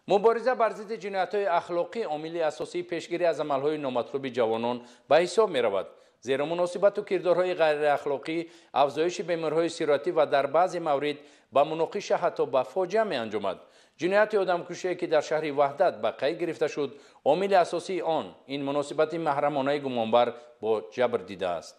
Мубориза бар зидди ҷиноятҳои ахлоқӣ омили асосии пешгирӣ аз амалҳои номатлуби ҷавонон ба ҳисоб меравад. Зеро муносибату кирдорҳои ғайриахлоқӣ афзоиши бемориҳои сироятӣ ва дар баъзе маврид ба муноқиша ҳатто ба фоҷиа меанҷомад. Ҷинояти одамкушие, ки дар шаҳри Ваҳдат ба қайд гирифта шуд, омили асосии он ин муносибати маҳрамонаи гумонбар бо ҷабр дидааст.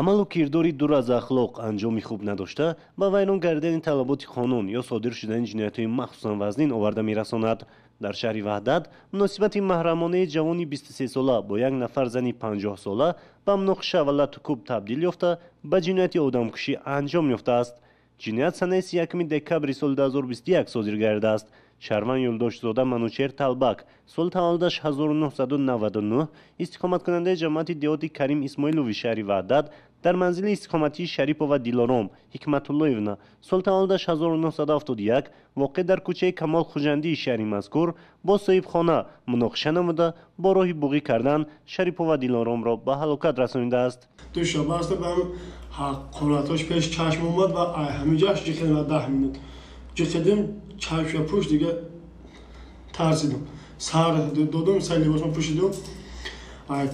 Амалу кирдори дур аз ахлоқ анҷоми хуб надошта, ба вайрон кардани талаботи қонун ё содир шудани ҷиноятҳои махсусан вазнин оварда мерасонад. Дар шаҳри Ваҳдат муносибати маҳрамонаи ҷавони 23сола бо як нафар зани 50сола ба муноқиша ва латукӯб табдил ёфта, ба ҷинояти одамкушӣ анҷом ёфтааст. Ҷиноят санаи 31 декабри соли 2021 содир гардидааст. Шаҳрванд Юлдошзода Манучер Талбак, соли таваллудаш 1999, истиқоматкунандаи ҷамоати деҳоти Карим Исмоилови шаҳри Ваҳдат, дар манзили истиқоматии Шарипова Дилором Ҳикматуллоевна, соли таваллудаш 1971, воқеъ дар кӯчаи Камол Хуҷандии шаҳри мазкур, бо соҳибхона муноқиша намуда, бо роҳи буғӣ кардан Шарипова Дилоромро ба ҳалокат расонидааст. Ҳақоратош пеш чашм омад ва ҳамиҷаш ҷиқидим 10 минут ҷиқидим, чашма пӯш, дига тарсидум, сар додум, сар либосма пӯшидум,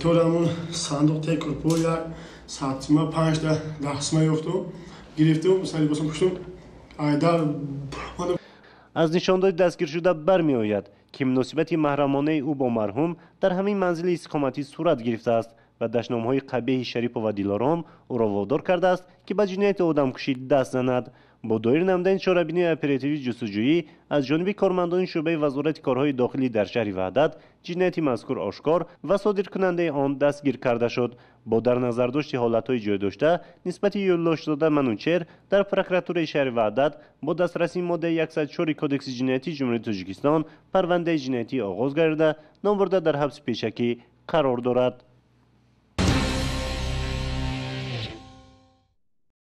торамун сандуқ те курпо як сатма панҷта дастма ёфтум, гирифтум, сар либосма пӯшидум, айдар. Аз нишондоди дастгиршуда бармеояд, ки муносибати маҳрамонаи ӯ бо марҳум дар ҳамин манзили истиқоматӣ сурат гирифтааст ва дашномҳои қабеҳи Шарипова Дилором ӯро водор кардааст, ки ба ҷинояти одамкушӣ даст занад. Бо доир намудани чорабинии оперативӣ ҷустуҷӯӣ аз ҷониби кормандони шӯъбаи Вазорати корҳои дохилӣ дар шаҳри Ваҳдат ҷинояти мазкур ошкор ва содиркунандаи он дастгир карда шуд. Бо дар назардошти ҳолатҳои ҷойдошта нисбати Юлдошзода Манучер дар прокуратураи шаҳри Ваҳдат бо дастрасии моддаи 104 Кодекси ҷиноятии Ҷумҳурии Тоҷикистон парвандаи ҷиноятӣ оғоз гардида, номбурда дар ҳабси пешакӣ қарор дорад.